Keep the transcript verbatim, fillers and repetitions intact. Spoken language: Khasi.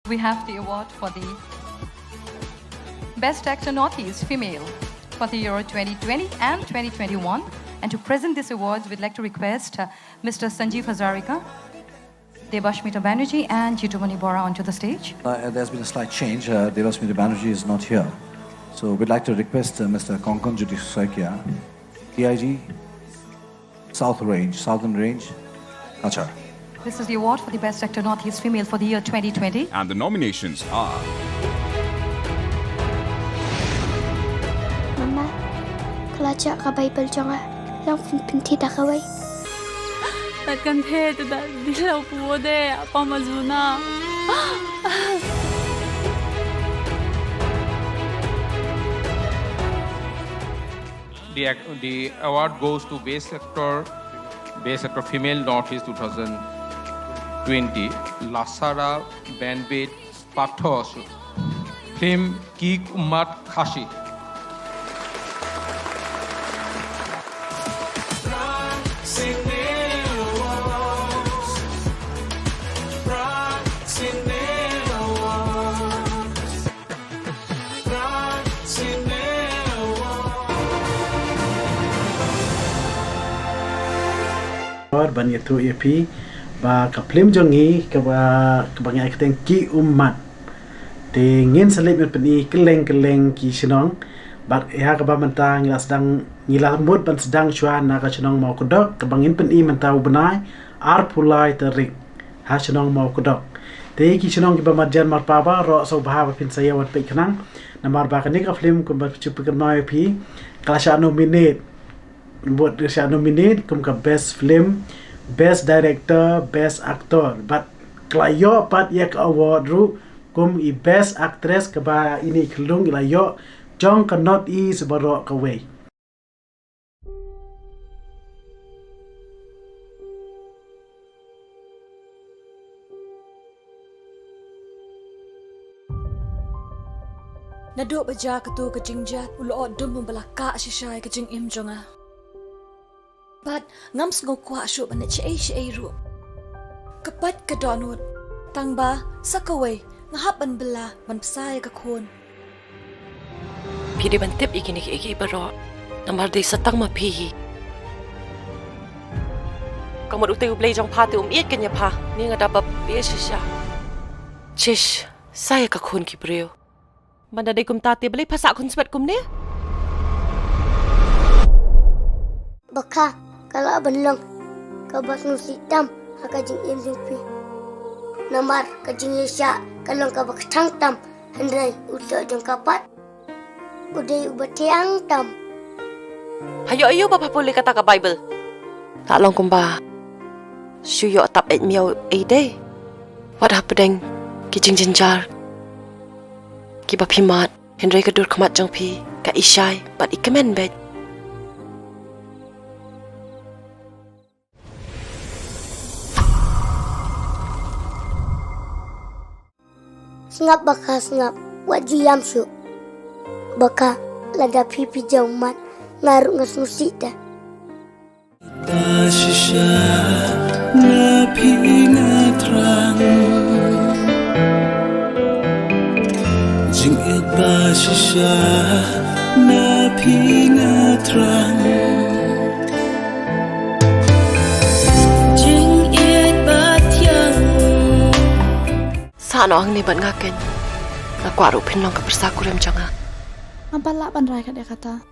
We have the award for the Best Actor Northeast Female for the year twenty twenty and twenty twenty-one. And to present this awards, we'd like to request uh, Mister Sanjeev Hazarika, Debashmita Banerjee and Jitumani Bora onto the stage. Uh, there's been a slight change. Uh, Debashmita Banerjee is not here. So we'd like to request uh, Mister Kongkon Jyoti Saikia, D I G, South Range, Southern Range, Cachar. This is the award for the Best Actor Northeast Female for the year twenty twenty. And the nominations are. Mama, ka la jah ka Baibl jong nga. Long phin pynthikna kawei. Tat kan the te da di lau pu de apa ma juna. The, ac- the award goes to Best Actor, Best Actor Female Northeast two thousand twenty, Lasara Benbit Pathos, film Ki Ummat Khasi. Or ban ïathuh ïa phi ba ka film jong ngi kaba kaba ngi ai kyrteng Ki Ummat. Te ngin sa leit ban pyni kylleng kylleng ki shnong. Bad ïa kaba mynta ngi la sdang ngi la mut ban sdang shuwa na ka shnong Mawkdok kaba ngin pyni mynta u bnai arphew lai tarik ha shnong Mawkdok. Te ki shnong kiba marjan marpa baroh sngewbha ba phin sa ïa wan peit khnang. Namar ba kane ka film kumba phi ju pynkynmaw ïa phi ka la shah nominate. Bad ka la shah nominate kum ka best film, best director, best actor. Bad ka la ïoh pat ïa ka award ruh kum i best actress kaba ine i khyllung i la ïoh jong ka North East baroh kawei. Naduh ba jia kato ka jingjia u la ot dum ba la kah shisha ïa ka jingim jong nga. Bad ngam sngew kwah shuh ban leit shaei shaei ruh. Ka pait ka dohnud. Tang ba sa kawei nga hap ban bylla ban bsa ïa ka khun. Phi dei ban tip ïa kine kiei kiei baroh namar dei sa tang ma phi hi. Ka mut utei U Blei jong pha te um ïeit kein ïa pha. Ngi nga da bapli shisha. Chish, sa ïa ka khun ki briew. Ban da dei kumta te balei pha sah khun swet kumne? Ba kha ka lah ban long kaba sngewsih tam ha ka jingim jong phi. Namar ka jingïaishah ka long kaba kthang tam, hynrei u soh jong ka pat u dei uba thiang tam. Ha ïoh aïu ba pha pule kata ka Baibl? Lah long kumba shu ïoh tap eit miaw ei dei. Wat hapdeng ki jingjynjar kiba phi mad, hynrei ka dur khmat jong phi ka ishai bad i kmen beit. Sngap ba kha, sngap, wat ju ïam shuh. Ba kha, lada phi phi jaw mat, nga ruh nga sngewsih te. Ta shisha na phi nga thrang. Jingit ba shisha na phi nga thrang. Jingit ba thiang. Sa noh hangne bad nga kein. Nga kwah ruh phin long ka pyrsa kurim jong nga. Ngam pat lah ban rai kat ïa kata.